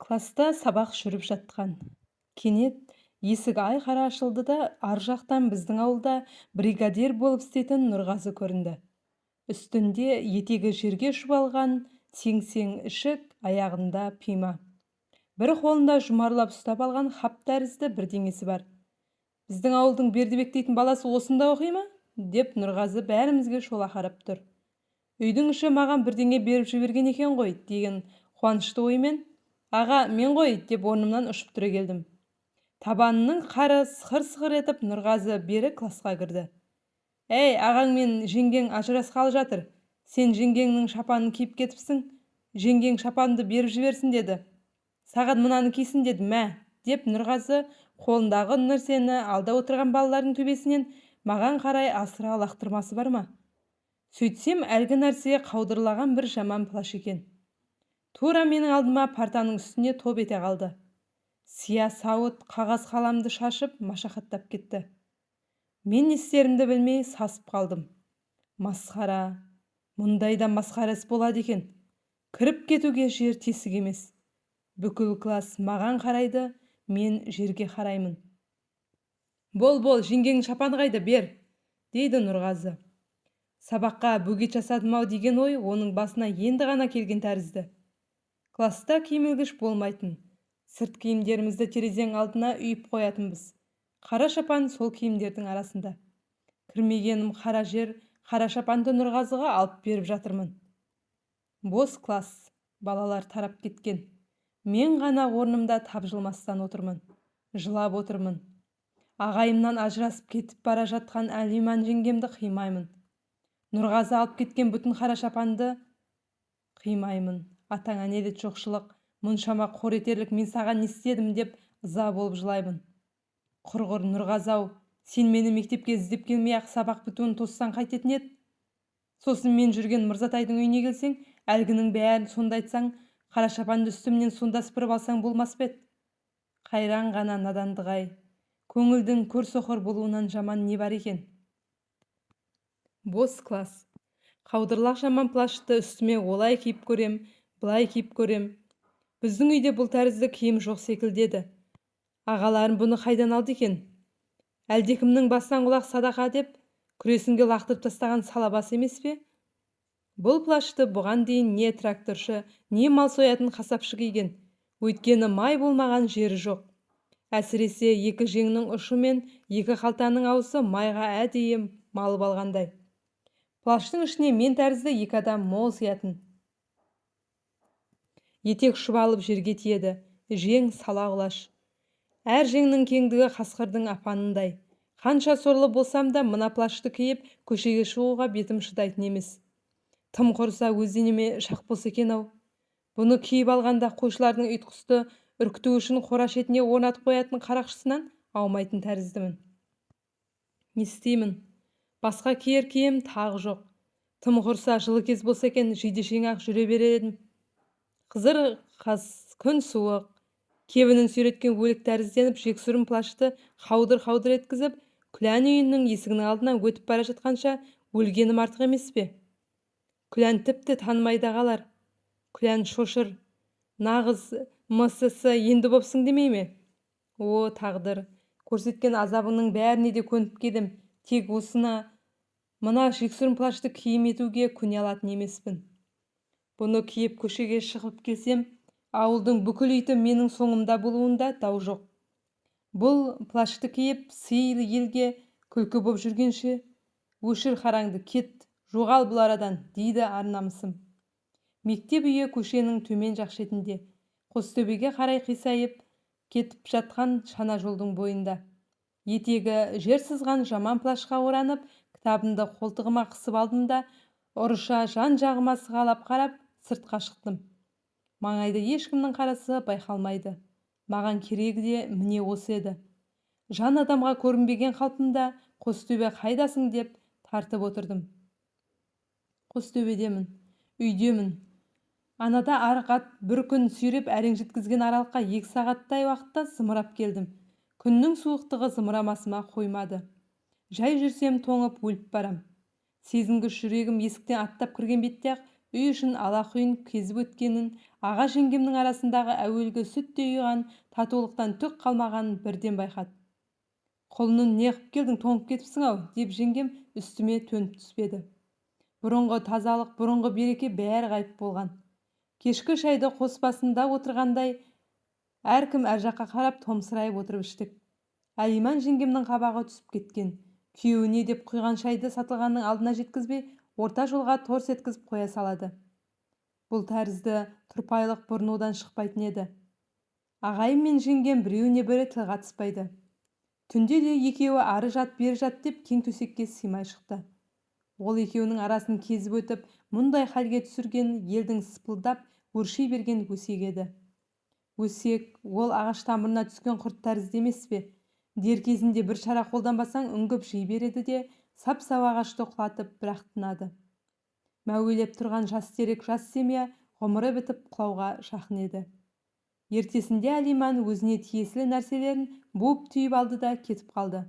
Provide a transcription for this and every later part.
Класста сабақ жүріп жатқан. Кенет есік айқара ашылды да, ар жақтан біздің ауылда бригадир болып істейтін Нұрғазы көрінді. Үстінде етегі жерге шұбалған сеңсең ішік, аяғында пима. Бір қолында жұмарлап ұстап алған хап тәрізді бірдеңесі бар. Біздің ауылдың Бердібек дейтін баласы осында оқи ма? Деп Нұрғазы бәрімізге шола қарап тұр. Үйдің іші маған бірдеңе беріп жіберген екен ғой деген қуанышты оймен, аға, мен ғой деп орнымнан ұшып түрегелдім. Табанының қары сықыр-сықыр етіп, Нұрғазы бері классқа кірді. Әй, ағаң мен жеңгең ажырасқалы жатыр. Сен жеңгеңнің шапанын киіп кетіпсің. Жеңгең шапанды беріп жіберсін деді. Саған мынаны кисін деді, мә, деп Нұрғазы қолындағы нәрсені алда отырған балалардың төбесінен маған қарай асыра лақтырмасы бар ма? Сөйтсем, әлгі нәрсе қаудырлаған бір жаман плащ екен. Тура менің алдыма партаның үстіне топ ете қалды. Сия сауыт, қағаз қаламды шашып, машақаттап кетті. Мен не істерімді білмей сасып қалдым. Масқара, мұндай да масқара іс болады екен. Кіріп кетуге жер тесік емес. Бүкіл класс маған қарайды, мен жерге қараймын. Бол, бол, жеңгеңнің шапаны қайда, бер, дейді Нұрғазы. Сабаққа бөгет жасадым-ау деген ой оның басына енді ғана келген тәрізді. Класста киім ілгіш болмайтын. Сырт киімдерімізді терезенің алдына үйіп қоятынбыз. Қара шапан сол киімдердің арасында. Кірмегенім қара жер, қара шапанды Нұрғазыға алып беріп жатырмын. Бос класс, балалар тарап кеткен. Мен ғана орнымда тапжылмастан отырмын. Жылап отырмын. Ағайымнан ажырасып кетіп бара жатқан Әлиман жеңгемді қимаймын. Нұрғазы алып кеткен бүтін қара шапанды қимаймын. Атаңа нәлет жоқшылық, мұншама қор етерлік мен саған не істедім деп ыза болып жылаймын. Құрғыр Нұрғазы-ау, сен мені мектепке іздеп келмей-ақ сабақ бітуін тоссаң қайтетін еді? Сосын мен жүрген Мырзатайдың үйіне келсең, әлгінің бәрін сонда айтсаң, қара шапанды үстімнен сонда сыпырып алсаң болмас па еді? Қайран ғана надандық-ай, көңілдің көр соқыр болуынан жаман не бар екен? Бос класс. Қаудырлақ жаман плащты үстіме олай киіп көрем, былай киіп көрем. Біздің үйде бұл тәрізді киім жоқ секілді еді. Ағаларым бұны қайдан алды екен? Әлдекімнің бастан құлақ садақа деп күресінге лақтырып тастаған салабасы емес пе? Бұл плащты бұған дейін не тракторшы, не мал соятын қасапшы киген. Өйткені май болмаған жері жоқ. Әсіресе екі жеңнің ұшы мен екі қалтаның аузы майға әдейі малып алғандай. Плащтың ішіне мен тәрізді екі адам мол сыятын. Етек шұбалып жерге тиеді, жең сала құлаш. Әр жеңнің кеңдігі қасқырдың апанындай. Қанша сорлы болсам да мына плащты киіп көшеге шығуға бетім шыдайтын емес. Тым құрыса өз денеме шақ болса екен-ау. Бұны киіп алғанда қойшылардың ұйтқысты үркіту үшін қора шетіне орнатып қоятын қарақшысынан аумайтын тәріздімін. Не істеймін? Басқа киер киім тағы жоқ. Тым құрса жылы кез болса екен, жейдешең-ақ жүре берер едім. Қызыр қас, күн суық. Кебінін сүйреткен өлік тәрізденіп, жексұрын плащты қаудыр-қаудыр еткізіп, Күлән үйінің есігінің алдынан өтіп бара жатқанша өлгенім артық емес пе? Күлән тіпті танымай да қалар. Күлән шошыр. Нағыз МСС енді бопсың демей ме? О, тағдыр, көрсеткен азабыңның бәріне де көніп келдім. Тек осына мына жексұрын плащты киім етуге көне алатын емеспін. Бұны киіп көшеге шығып келсем, ауылдың бүкіл иті менің соңымда болуында дау жоқ. Бұл плащты киіп, сыйлы елге күлкі боп жүргенше, өшір қараңды, кет, жоғал бұл арадан, дейді ар-намысым. Мектеп үйі көшенің төмен жақ шетінде, Қостөбеге қарай қисайып кетіп жатқан шана жолдың бойында. Етегі жер сызған жаман плащқа оранып, кітабымды қолтығыма қысып алдым да, ұрыша жан-жағыма сығалап қарап, сыртқа шықтым. Маңайда ешкімнің қарасы байқалмайды. Маған керегі де міне осы еді. Жан адамға көрінбеген қалпымда Қостөбе қайдасың деп тартып отырдым. Қостөбедемін, үйдемін. Анада арық ат бір күн сүйреп әрең жеткізген аралыққа 2 сағаттай уақытта зымырап келдім. Күннің суықтығы зымырамасыма қоймады. Жай жүрсем тоңып өліп барам. Сезінгіш жүрегім есіктен аттап кірген бетте-ақ Үй ішін алақұйын кезіп өткенін, аға жеңгемнің арасындағы әуелгі сүттей ұйыған татулықтан түк қалмағанын бірден байқады. Құлынын неғып келдің, тоңып кетіпсің-ау, деп жеңгем үстіме төніп түспеді. Бұрынғы тазалық, бұрынғы береке бәрі ғайып болған. Кешкі шайды қос басында отырғандай әркім әр жаққа қарап томсырайып отырып іштік. Әлиман жеңгемнің қабағы түсіп кеткен. Күйеуіне деп құйған шайды Сатылғанның алдына жеткізбей, орта жолға торс еткізіп қоя салады. Бұл тәрізді тұрпайылық бұрын одан шықпайтын еді. Ағайым мен жеңгем біреуіне бірі тіл қатыспайды. Түнде де екеуі ары жат, бері жат деп кең төсекке сыймай шықты. Ол екеуінің арасын кезіп өтіп, мұндай халге түсірген елдің сыпылдап өрши берген өсегі еді. Өсек, ол ағаш тамырына түскен құрт тәрізді емес пе? Дер кезінде бір шара қолданбасаң, үңгіп жей береді де, сап-сау ағашты құлатып, бірақ тынады. Мәуелеп тұрған жас терек, жас семья ғұмыры бітіп құлауға жақын еді. Ертесінде Әлиман өзіне тиесілі нәрселерін буып-түйіп алды да кетіп қалды.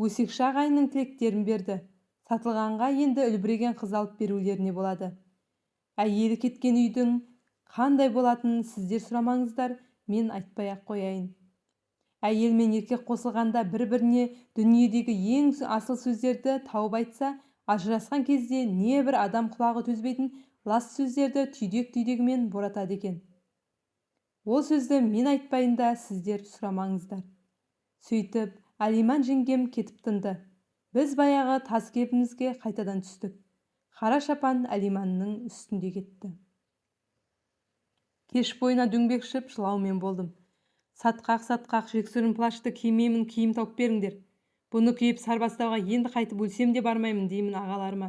Өсекші ағайынның тілектерін берді. Сатылғанға енді үлбіреген қыз алып берулеріне болады. Әйелі кеткен үйдің қандай болатынын сіздер сұрамаңыздар, мен айтпай-ақ қояйын. Әйел мен еркек қосылғанда бір-біріне дүниедегі ең асыл сөздерді тауып айтса, ажырасқан кезде не бір адам құлағы төзбейтін лас сөздерді түйдек-түйдегімен боратады екен. Ол сөзді мен айтпайын да, сіздер сұрамаңыздар. Сөйтіп, Әлиман жеңгем кетіп тынды. Біз баяғы таз кебімізге қайтадан түстік. Қара шапан Әлиманның үстінде кетті. Кеш бойына дөңбекшіп жылаумен болдым. Сатқақ-сатқақ жексұрын плащты кимеймін, киім тауып беріңдер. Бұны киіп сарбастауға енді қайтып өлсем де бармаймын деймін ағаларыма.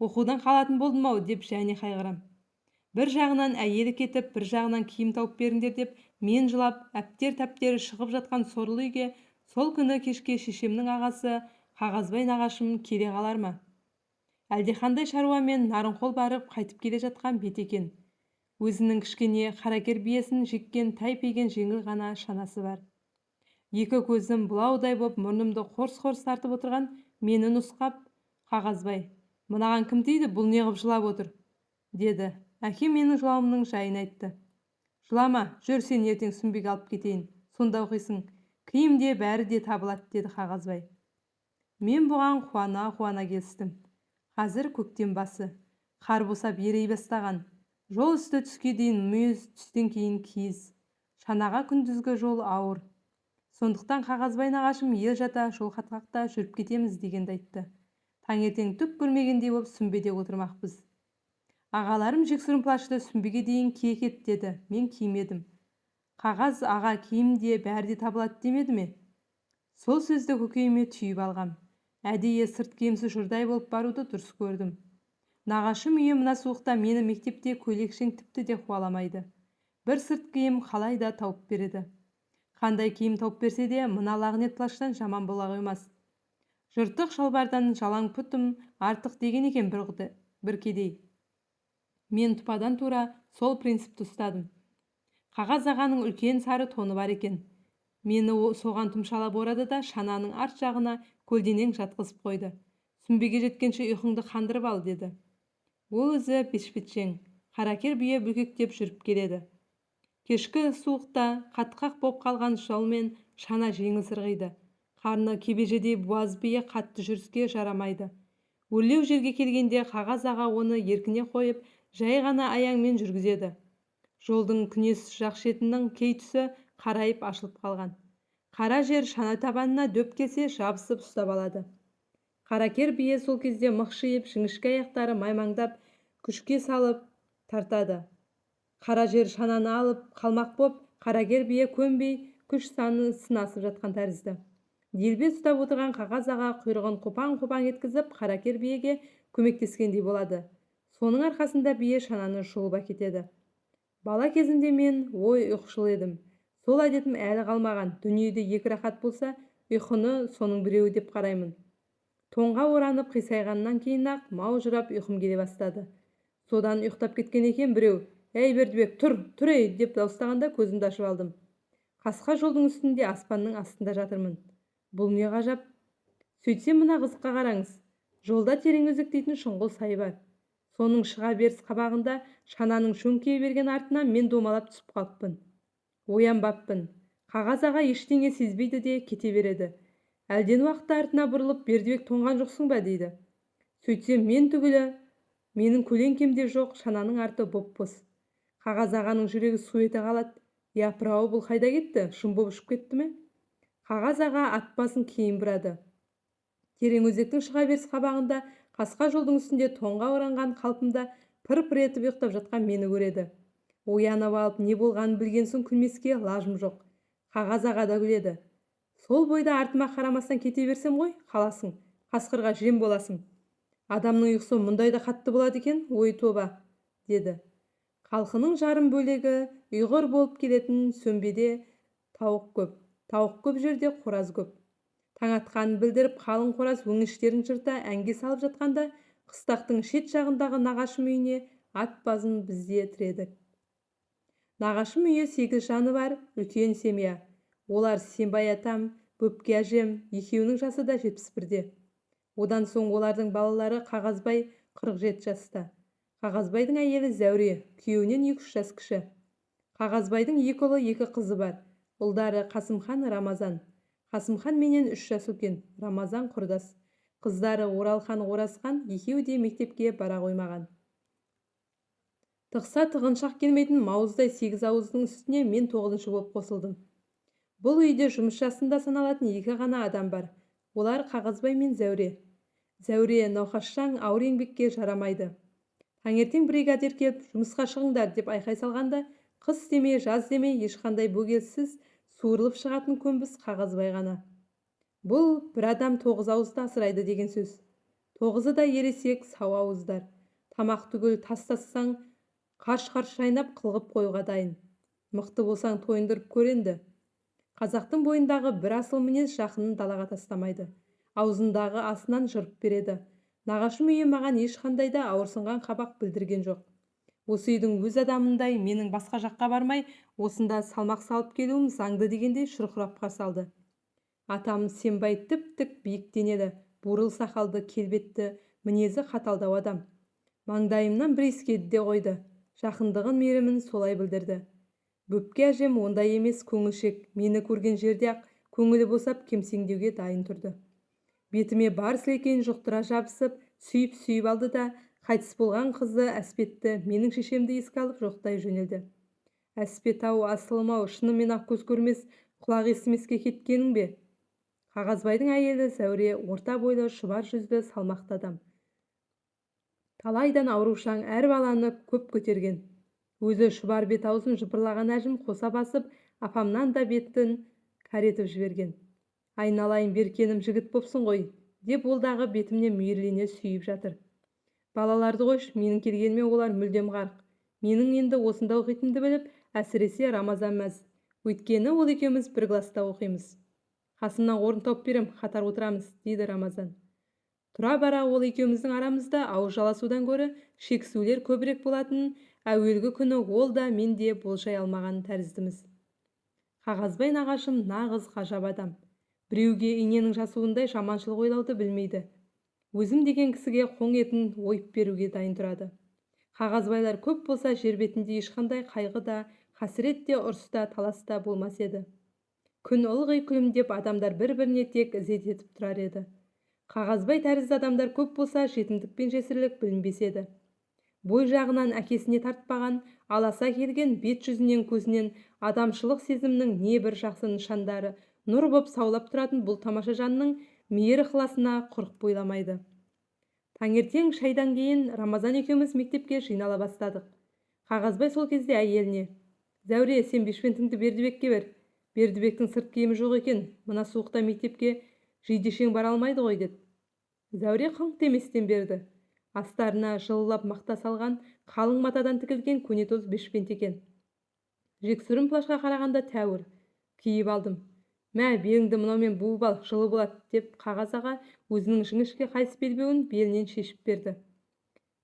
Оқудан қалатын болдым-ау деп және қайғырам. Бір жағынан әйелі кетіп, бір жағынан киім тауып беріңдер деп мен жылап, әптер-тәптері шығып жатқан сорлы үйге сол күні кешке шешемнің ағасы Қағазбай нағашым келе қалар ма? Әлдеқандай шаруамен Нарынқол барып қайтып келе жатқан бет екен. Өзінің кішкене қаракер биесін жеккен тайпиген жеңіл ғана шанасы бар. Екі көзім бұлаудай боп мұрнымды қорс-қорс тартып отырған мені нұсқап, Қағазбай, мынаған кім тиді, бұл неғып жылап отыр? Деді. Әкем менің жылауымның жайын айтты. Жылама, жүр сен ертең Сүмбеге алып кетейін, сонда оқисың. Киім де бәрі де табылады, деді Қағазбай. Мен бұған қуана-қуана келістім. Қазір көктем басы. Қар босап ерей бастаған. Жол үсті түске дейін мүйіз, түстен кейін киіз. Шанаға күндізгі жол ауыр. Сондықтан Қағазбай нағашым ел жата жол қатқақта жүріп кетеміз дегенді айтты. Таңертең түк көрмегендей боп Сүмбеде отырмақпыз. Ағаларым жексұрын плащты Сүмбеге дейін кие кет деді. Мен кимедім. Қағаз аға киім де бәрі де табылады демеді ме? Сол сөзді көкейіме түйіп алғам. Әдейі сырт киімсіз жұрдай болып баруды дұрыс көрдім. Нағашым үйі мына суықта мені мектепте көйлекшең тіпті де қуаламайды. Бір сырт киім қалай да тауып береді. Қандай киім тауып берсе де мына лағнет плащтан жаман бола қоймас. Жыртық шалбардан жалаң пұтым артық деген екен бір кедей. Мен тұпадан тура сол принципті ұстадым. Қағаз ағаның үлкен сары тоны бар екен. Мені соған тұмшалап орады да шананың арт жағына көлденең жатқызып қойды. Сүмбеге жеткенше ұйқыңды қандырып ал, деді. Ол өзі бешпетшең, қаракер бие бүлкектеп жүріп келеді. Кешкі суықта қатқақ боп қалған жолмен шана жеңіл сырғиды. Қарны кебежедей буаз бие қатты жүріске жарамайды. Өрлеу жерге келгенде Қағаз аға оны еркіне қойып, жай ғана аяңмен жүргізеді. Жолдың күнес жақ шетінің кей тұсы қарайып ашылып қалған. Қара жер шана табанына дөп келсе жабысып ұстап алады. Қаракер бие сол кезде мықшиып, жіңішке аяқтары маймаңдап, күшке салып тартады. Қара жер шананы алып қалмақ боп, қаракер бие көнбей күш саны сынасып жатқан тәрізді. Делбе ұстап отырған Қағаз аға құйрығын қопаң-қопаң еткізіп, қаракер биеге көмектескендей болады. Соның арқасында бие шананы жұлып әкетеді. Бала кезімде мен ой ұйқышыл едім. Сол әдетім әлі қалмаған. Дүниеде екі рахат болса, ұйқыны соның біреуі деп қараймын. Тоңға оранып қисайғаннан кейін-ақ маужырап ұйқым келе бастады. Содан ұйықтап кеткен екен біреу, «Әй, Бердібек, тұр, тұр ей!» деп дауыстағанда көзімді ашып алдым. Қасқа жолдың үстінде аспанның астында жатырмын. Бұл не ғажап? Сөйтсем мына қызыққа қараңыз. Жолда терең өзек дейтін шұңғыл сай бар. Соның шыға беріс қабағында шананың шөңкие берген артына мен домалап түсіп қалыппын. Оянбаппын. Қағаз аға ештеңе сезбейді де кете береді. Әлден уақытта артына бұрылып, Бердібек, тоңған жоқсың ба дейді. Сөйтсем, мен түгілі менің көлеңкем де жоқ, шананың арты боп-бос. Қағаз ағаның жүрегі су ете қалады. Япыр-ау, бұл қайда кетті? Жын боп ұшып кетті ме? Қағаз аға ат басын кейін бұрады. Тереңөзектің шыға беріс қабағында қасқа жолдың үстінде тоңға оранған қалпымда пыр-пыр етіп ұйықтап жатқан мені көреді. Оянып алып, не болғанын білген соң күлмеске лажым жоқ. Қағаз аға да күледі. Сол бойда артыма қарамастан кете берсем ғой, қаласың, қасқырға жем боласың. Адамның ұйқысы мұндай да қатты болады екен, ой тоба, деді. Халқының жарым бөлегі ұйғыр болып келетін Сөмбеде тауық көп. Тауық көп жерде қораз көп. Таң атқанын білдіріп, қалың қораз өңештерін жырта әнге салып жатқанда, қыстақтың шет жағындағы нағашым үйіне ат басын біз де тіредік. Нағашым үйі 8 жаны бар үлкен семья. Олар Сембай атам, Бөпке әжем, екеуінің жасы да 71-де. Одан соң олардың балалары Қағазбай 47 жаста. Қағазбайдың әйелі Зәуре, күйеуінен 2-3 жас кіші. Қағазбайдың 2 ұлы, 2 қызы бар. Ұлдары Қасымхан, Рамазан. Қасымхан менен 3 жас үлкен, Рамазан құрдас. Қыздары Оралхан, Оразхан, екеуі де мектепке бара қоймаған. Тықса тығыншақ келмейтін мауыздай 8 ауыздың үстіне мен 9-шы болып қосылдым. Бұл үйде жұмыс жасында саналатын 2 ғана адам бар. Олар Қағазбай мен Зәуре. Зәуре науқасшаң, ауыр еңбекке жарамайды. Таңертең бригадир келіп, жұмысқа шығыңдар деп айқай салғанда, қыс демей, жаз демей, ешқандай бөгелсіз суырылып шығатын көнбіс Қағазбай ғана. Бұл бір адам 9 ауызды асырайды деген сөз. 9-ы да ересек, сау ауыздар. Тамақ түгіл тас тассаң, қарш-қарш шайнап қылғып қоюға дайын. Мықты болсаң тойындырып көр енді. Қазақтың бойындағы бір асыл мінез жақынын далаға тастамайды. Аузындағы асынан жырып береді. Нағашым үйі маған ешқандай да ауырсынған қабақ білдірген жоқ. Осы үйдің өз адамындай менің басқа жаққа бармай, осында салмақ салып келуім заңды дегендей шұрқырап қарсы алды. Атам Сембай тіп-тік биік денелі, бурыл сақалды, келбетті, мінезі қаталдау адам. Маңдайымнан бір иіскеді де қойды. Жақындығын, мейірімін солай білдірді. Бөпке әжем ондай емес, көңілшек, мені көрген жерде-ақ көңілі босап кемсеңдеуге дайын тұрды. Бетіме бар сілекейін жұқтыра жабысып, сүйіп-сүйіп алды да, қайтыс болған қызы Әспетті, менің шешемді еске алып жоқтай жөнелді. Әспет-ау, асылым-ау, шынымен-ақ көз көрмес, құлақ естімеске кеткенің бе? Қағазбайдың әйелі Зәуре орта бойлы, шұбар жүзді, салмақты адам. Талайдан аурушаң, әр баланы көп көтерген. Өзі шұбар бет аузын жыпырлаған әжім қоса басып, апамнан да бетін кәр етіп жіберген. Айналайын беркенім жігіт бопсың ғой, деп ол дағы бетімнен мейірлене сүйіп жатыр. Балаларды қойшы, менің келгеніме олар мүлдем ғарқ. Менің енді осында оқитынымды біліп, әсіресе Рамазан мәз. Өйткені ол екеуміз бір класста оқимыз. Қасымнан орын тауып берем, қатар отырамыз, дейді Рамазан. Тұра бара ол екеуміздің арамызда ауыз жаласудан гөрі шексулер көбірек болатынын әуелгі күні ол да мен де болжай алмаған тәріздіміз. Қағазбай нағашым нағыз ғажап адам. Біреуге иненің жасуындай жаманшылық ойлауды білмейді. Өзім деген кісіге қоң етін ойып беруге дайын тұрады. Қағазбайлар көп болса жер бетінде ешқандай қайғы да, қасірет те, ұрыс та, талас та болмас еді. Күн ылғи күлімдеп адамдар бір-біріне тек ізет етіп тұрар еді. Қағазбай тәрізді адамдар көп болса жетімдік пен жесірлік білінбес еді. Бой жағынан әкесіне тартпаған, аласа келген бет жүзінен көзінен адамшылық сезімнің небір жақсы нышандары нұр боп саулап тұратын бұл тамаша жанның мейір ықыласына құрық бойламайды. Таңертең шайдан кейін Рамазан екеуміз мектепке жинала бастадық. Қағазбай сол кезде әйеліне: «Зәуре, сен бешпентіңді Бердібекке бер. Бердібектің сырт киімі жоқ екен, мына суықта мектепке жейдешең бара алмайды ғой», деді. Зәуре қыңқ деместен берді. Астарына жылылап мақта салған қалың матадан тігілген көнетоз бешпент екен. Жексұрын плашқа қарағанда тәуір. Киіп алдым. Мә, беліңді мынаумен буып ал, жылы болады, деп Қағаз аға өзінің жіңішке қайыс белбеуін белінен шешіп берді.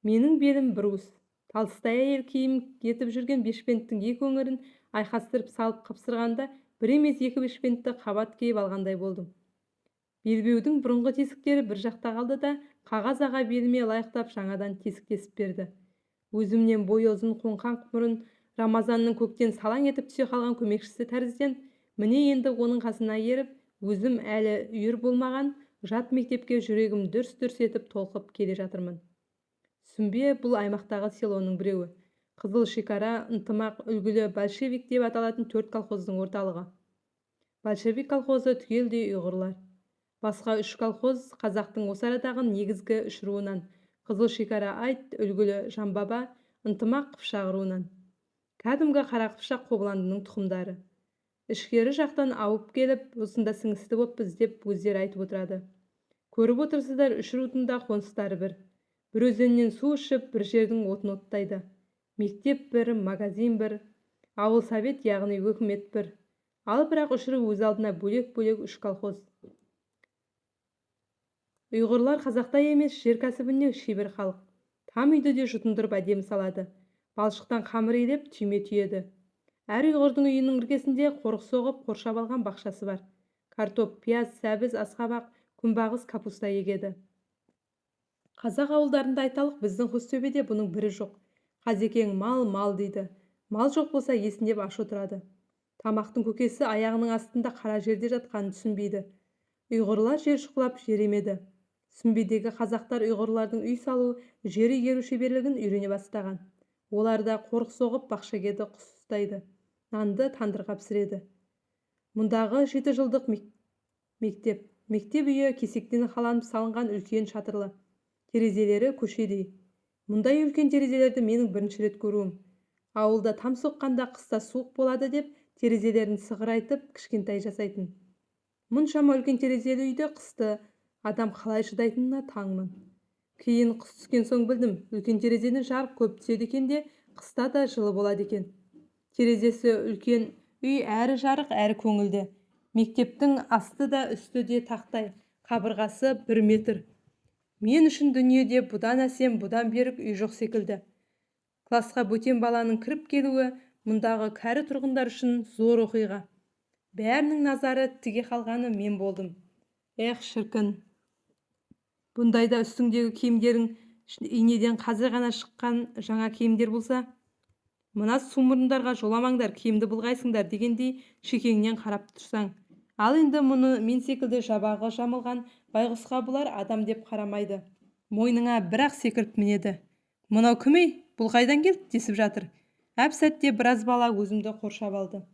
Менің белім бір уыс. Талыстай әйел киім етіп жүрген бешпенттің екі өңірін айқастырып салып қапсырғанда бір емес екі бешпентті қабат киіп алғандай болдым. Белбеудің бұрынғы тесіктері бір жақта қалды да, қағаз аға беліме лайықтап жаңадан тесік тесіп берді. Өзімнен бойы ұзын, қоңқақ мұрын Рамазанның көктен салаң етіп түсе қалған көмекшісі тәрізден. Міне, енді оның қасына еріп, өзім әлі үйір болмаған жат мектепке жүрегім дүрс-дүрс етіп толқып келе жатырмын. Сүмбе — бұл аймақтағы селоның біреуі. Қызыл шекара, Ынтымақ, Үлгілі, Большевик деп аталатын төрт колхоздың орталығы. Большевик колхозы түгелдей ұйғырлар. Басқа үш колхоз қазақтың осы арадағы негізгі үш руынан: Қызыл шекара айт, Үлгілі Жамбаба, Ынтымақ қыпшақ руынан. Кәдімгі қара қыпшақ, Қобыландының тұқымдары. Ішкері жақтан ауып келіп, осында сіңісті боппыз деп өздері айтып отырады. Көріп отырсыздар, үш рудың да қоныстары бір. Бір өзеннен су ішіп, бір жердің отын оттайды. Мектеп бір, магазин бір, ауыл совет, яғни өкімет бір. Ал бірақ үш ру өз алдына бөлек-бөлек үш колхоз. Ұйғырлар қазақтай емес, жер кәсібіне шебер халық. Там үйді де жұтындырып әдемі салады. Балшықтан қамыр илеп, түйме түйеді. Әр ұйғырдың үйінің іргесінде қорық соғып, қоршап алған бақшасы бар. Картоп, пияз, сәбіз, асқабақ, күнбағыс, капуста егеді. Қазақ ауылдарында, айталық, біздің Қостөбеде бұның бірі жоқ. Қазекең мал, мал дейді. Мал жоқ болса, есінеп аш отырады. Тамақтың көкесі аяғының астында қара жерде жатқанын түсінбейді. Ұйғырлар жер шұқылап, жер емеді. Сүмбедегі қазақтар ұйғырлардың үй салу, жер игеру шеберлігін үйрене бастаған. Олар да қорық соғып, бақша егеді, құс ұстайды. Нанды тандырға пісіреді. Мұндағы жеті жылдық мектеп. Мектеп үйі кесектен қаланып салынған үлкен шатырлы. Терезелері көшедей. Мұндай үлкен терезелерді менің бірінші рет көруім. Ауылда там соққанда қыста суық болады деп, терезелерін сығырайтып кішкентай жасайтын. Мұншама үлкен терезелі үйде қысты адам қалай шыдайтынына таңмын. Кейін қыс түскен соң білдім, үлкен терезеден жарық көп түседі екен де, қыста да жылы болады екен. Терезесі үлкен үй әрі жарық, әрі көңілді. Мектептің асты да, үсті де тақтай, қабырғасы 1 метр. Мен үшін дүниеде бұдан әсем, бұдан берік үй жоқ секілді. Класқа бөтен баланың кіріп келуі мұндағы кәрі тұрғындар үшін зор оқиға. Бәрінің назары тіге қалғаны мен болдым. Эх, шіркін! Бұндайда үстіңдегі киімдерің инеден қазір ғана шыққан жаңа киімдер болса, мына сумұрындарға жоламаңдар, киімді былғайсыңдар дегендей шекеңнен қарап тұрсаң. Ал енді мұны мен секілді жабағы жамылған байғұсқа бұлар адам деп қарамайды. Мойныңа бір-ақ секіріп мінеді. Мынау кім ей, бұл қайдан келді десіп жатыр. Әп сәтте біраз бала өзімді қоршап алды.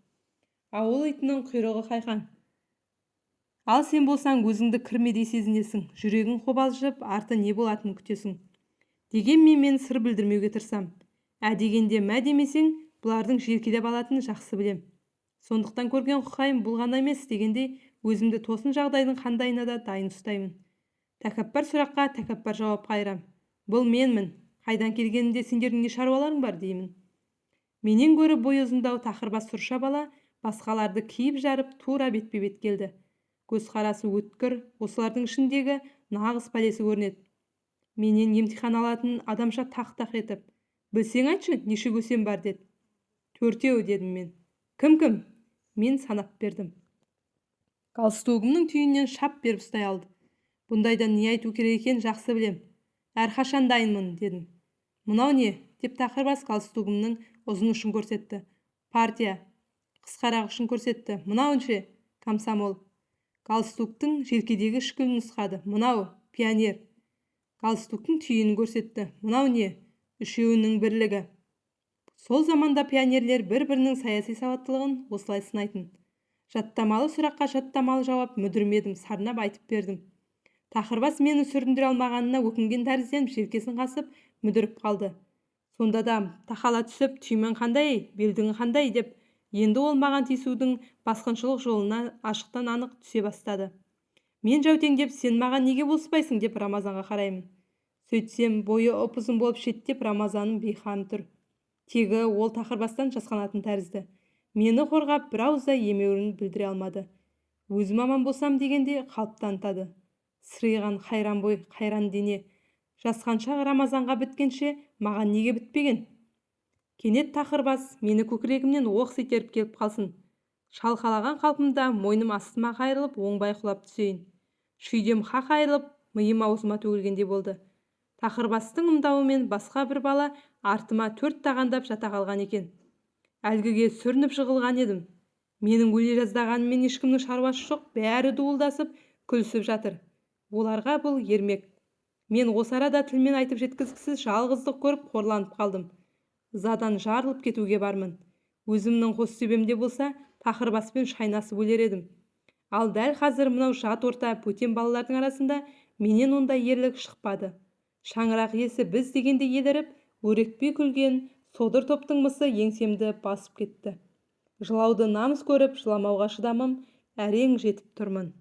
Ауыл итінің құйрығы қайқаң. Ал сен болсаң, өзіңді кірмедей сезінесің, жүрегің қобалжып, арты не болатынын күтесің. Дегенмен мен сыр білдірмеуге тырысам. Ә дегенде мә демесең, бұлардың желкелеп алатынын жақсы білем. Сондықтан көрген құқайым бұл ғана емес дегендей, өзімді тосын жағдайдың қандайына да дайын ұстаймын. Тәкаппар сұраққа тәкаппар жауап қайырам. Бұл менмін, қайдан келгенімде сендердің не шаруаларың бар деймін. Менен гөрі бойы ұзындау тақырбас сұрша бала басқаларды киіп жарып, тура бетпе-бет келді. Көзқарасы өткір, осылардың ішіндегі нағыз пәлесі көрінеді. Менен емтихан алатын адамша тақ-тақ етіп, білсең айтшы, неше көсем бар деді. Төртеу, дедім мен. Кім-кім? Мен санап бердім. Галстугімнің түйінінен шап беріп ұстай алды. Бұндайда не айту керек екенін жақсы білем. Әрқашан дайынмын, дедім. Мынау не? Деп тақырбас галстугімнің ұзын ұшын көрсетті. Партия. Қысқарақ ұшын көрсетті. Мынау ше? Комсомол. Галстуктың желкедегі шкілін нұсқады. Мынау пионер. Галстуктың түйінін көрсетті. Мынау не? Үшеуінің бірлігі. Сол заманда пионерлер бір-бірінің саяси сауаттылығын осылай сынайтын. Жаттамалы сұраққа жаттамалы жауап. Мүдірмедім, сарнап айтып бердім. Тақырбас мені сүріндіре алмағанына өкінген тәрізденіп, желкесін қасып, мүдіріп қалды. Сонда да тақала түсіп, түймең қандай, белдігің қандай деп, енді ол маған тиісудің басқыншылық жолына ашықтан анық түсе бастады. Мен жәутеңдеп, сен маған неге болыспайсың деп Рамазанға қараймын. Сөйтсем, бойы ұп-ұзын болып шеттеп Рамазаным бейқам тұр. Тегі ол тақырбастан жасқанатын тәрізді. Мені қорғап, бір ауыз да емеурін білдіре алмады. Өзім аман болсам дегенде қалып танытады. Сыриған қайран бой, қайран дене. Жасқаншақ Рамазанға біткенше, маған неге бітпеген? Кенет тақырбас мені көкірегімнен оқс итеріп келіп қалсын. Шалқалаған қалпымда мойным астыма қайырылып, оңбай құлап түсейін. Шүйдем қақ айырылып, миым аузыма төгілгендей болды. Тақырбастың ымдауымен басқа бір бала артыма төрт тағандап жата қалған екен. Әлгіге сүрініп жығылған едім. Менің өле жаздағаныммен ешкімнің шаруасы жоқ, бәрі дуылдасып күлісіп жатыр. Оларға бұл ермек. Мен осы арада тілмен айтып жеткізгісіз жалғыздық көріп қорланып қалдым. Ызадан жарылып кетуге бармын. Өзімнің қос төбемде болса, тақырбаспен шайнасып өлер едім. Ал дәл қазір мынау жат орта, бөтен балалардың арасында менен ондай ерлік шықпады. Шаңырақ иесі біз дегенде еліріп, өрекпи күлген содыр топтың мысы еңсемді басып кетті. Жылауды намыс көріп, жыламауға шыдамым әрең жетіп тұрмын.